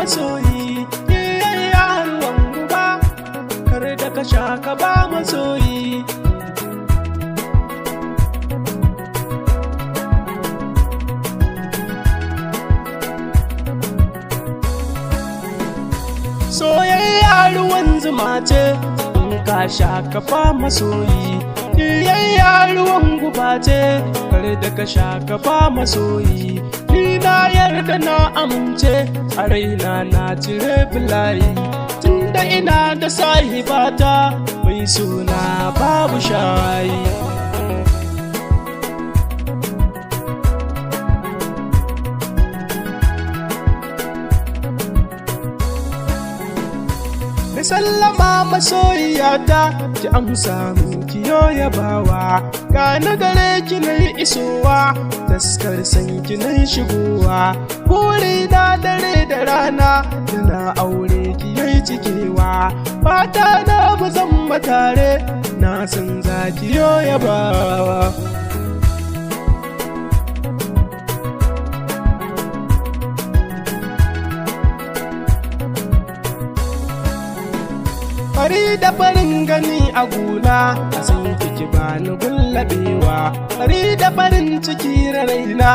masoyi. Kiyayya ruwan guba, kar da ka sha ka ba masoyi. Soyayya ruwan zuma ce, in ka sha ka ba masoyi. Kiyayya ruwan guba ce, kar da ka sha ka ba masoyi. Ni na yarda na amince, a raina na cire bulayi. Tunda ina da sahibata mai suna babu shayi. Ni sallama masoyiyata, ki amsa min kiyo yabawa. Ga na gare ki na yi isowa, taskar san ki na shigowa. Buri na dare da rana yana aure ki yayi cikewa. Fata na mu zama tare, na san za ki yo yabawa. Fari da farin gani a gona, a san kiki bani gullabewa. Fari da farin ciki na raina,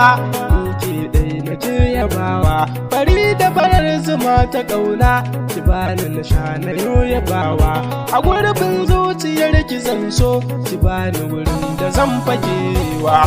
ni ke dai na ke yabawa. Fari da farar zuma ta ƙauna, ki bani na sha na yo yabawa. A gurbin zuciyar ki zan so, ki bani wurin da zan fakewa.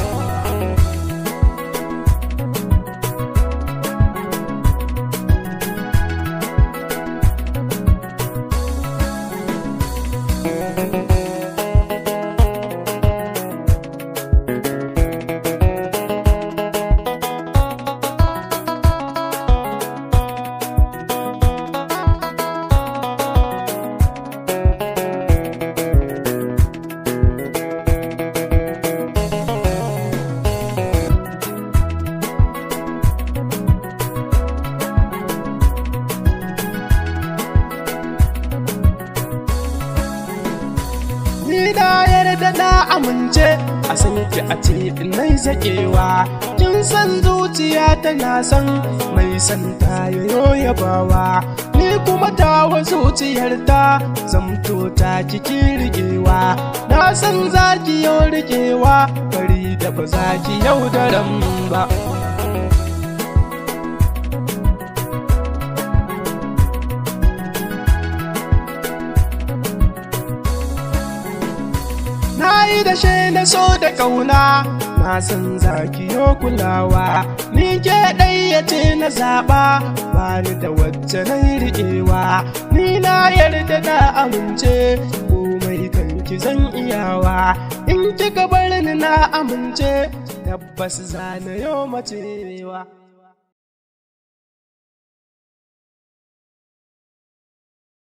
Ni na yarda na amince, a san ki a ce nai zakewa. Kin san zuciya tana san mai san ta yayo yabawa. Ni kuma tawa zuciyar ta zamto ta kiki rigewa. Na san zaki yau rigewa, bari da ba zaki yaudaran ba. Na yi dashe na so da ƙauna, na san zaki yo kulawa. Ni ke ɗaya ce na zaɓa, ba ni da wacce na yi riƙewa. Ni na yarda na amince, komai kanki zan iyawa. In kika bar ni na amince, tabbas za na yo macewa.